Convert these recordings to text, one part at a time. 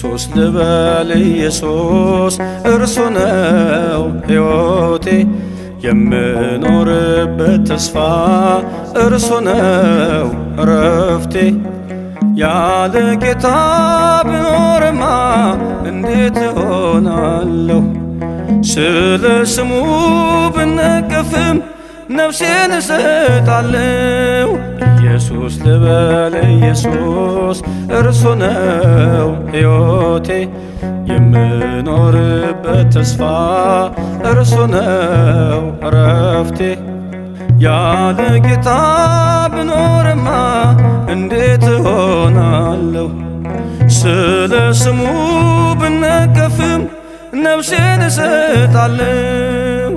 ኢየሱስ ልበል ኢየሱስ እርሱ ነው ሕይወቴ የምኖርበት ተስፋ እርሱ ነው እረፍቴ። ያለ ጌታ ብኖርማ እንዴት እሆናለሁ? ስለ ስሙ ብነቀፍም ነፍሴን እሰጣለሁ። ኢየሱስ ልበል ኢየሱስ እርሱ ነው ሕይወቴ የምኖርበት ተስፋ እርሱ ነው እረፍቴ። ያለ ጌታ ብኖርማ እንዴት እሆናለሁ? ስለ ስሙ ብነቀፍም ነፍሴን እሰጣለሁ።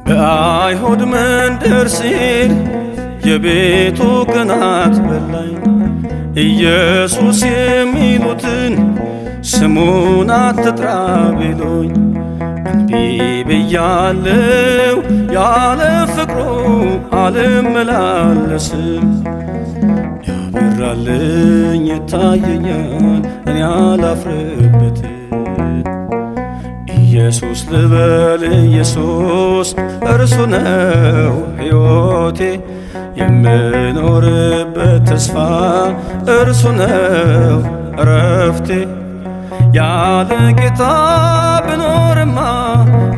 በአይሁድ መንደር ሲል የቤቱ ቅናት በላኝ፣ ኢየሱስ የሚሉትን ስሙን አትጥራ ቢሉኝ እንቢ ብያለው፣ ያለ ፍቅሩ አልመላለስም። ያበራልኝ ይታየኛል፣ እኔ አላፍርበትም። ኢየሱስ ልበል ኢየሱስ እርሱ ነው ሕይወቴ የምኖርበት ተስፋ እርሱ ነው እረፍቴ። ያለ ጌታ ብኖርማ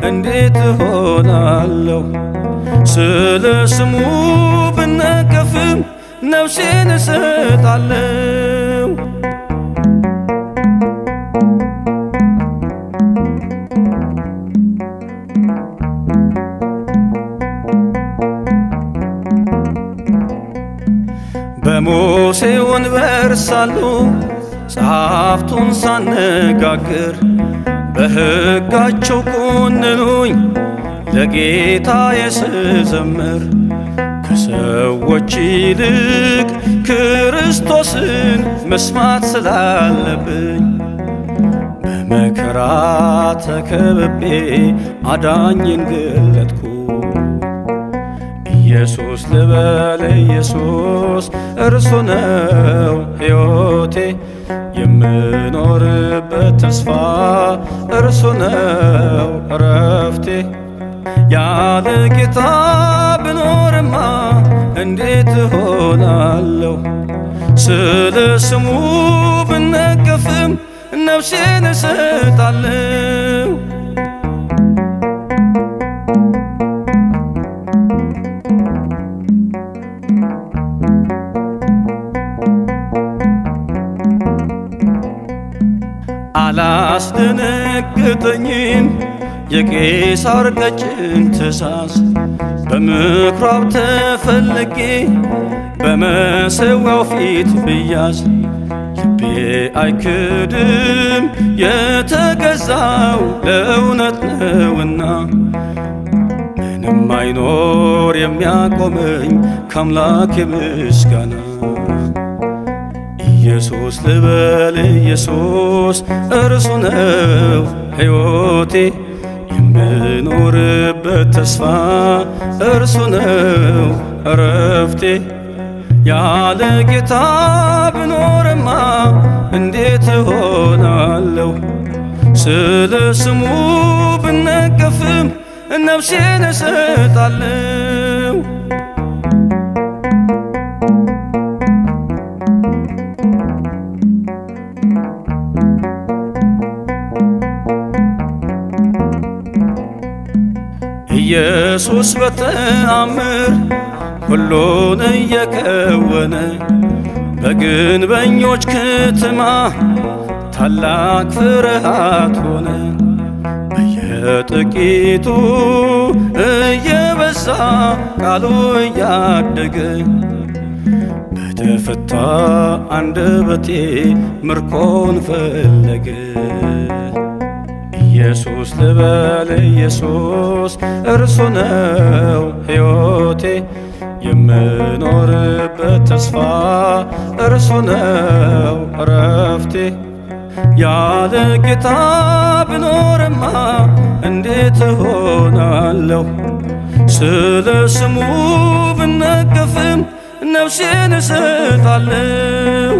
እንዴት እሆናለሁ? ስለ ስሙ ብነቀፍም ነፍሴን እሰጣለሁ። በሙሴ ወንበር ሳሉ ጸሐፍቱን ሳነጋግር በሕጋቸው ኮነኑኝ፣ ለጌታዬ ስዘምር ከሰዎች ይልቅ ክርስቶስን መስማት ስላለብኝ በመከራ ተከብቤ አዳኝን ገለጥኩ። ኢየሱስ ልበል ኢየሱስ እርሱ ነው ሕይወቴ የምኖርበት ተስፋ እርሱ ነው እረፍቴ። ያለ ጌታ ብኖርማ እንዴት እሆናለሁ? ስለ ስሙ ብነቀፍም ነፍሴን እሰጣለሁ። አላስደነግጠኝም የቄሳር ቀጭን ትእዛዝ፣ በምኵራብ ተፈልጌ በመሠዊያው ፊት ብያዝ ልቤ አይክድም የተገዛው ለእውነት ነውና፣ ምንም አይኖር የሚያቆመኝ ከአምላኬ ምስጋና። ኢየሱስ ልበል ኢየሱስ እርሱ ነው ሕይወቴ የምኖርበት ተስፋ እርሱ ነው እረፍቴ። ያለ ጌታ ብኖርማ እንዴት እሆናለሁ? ስለ ስሙ ብነቀፍም ነፍሴን እሰጣለሁ። ኢየሱስ በተአምር ሁሉን እየከወነ በግንበኞች ከተማ ታላቅ ፍርሃት ሆነ። በየጥቂቱ እየበዛ ቃሉ እያደገ በተፈታ አንደበቴ ምርኮን ፈለገ። ኢየሱስ ልበል ኢየሱስ እርሱ ነው ሕይወቴ የምኖርበት ተስፋ እርሱ ነው እረፍቴ። ያለ ጌታ ብኖርማ እንዴት እሆናለሁ? ስለ ስሙ ብነቀፍም ነፍሴን እሰጣለሁ።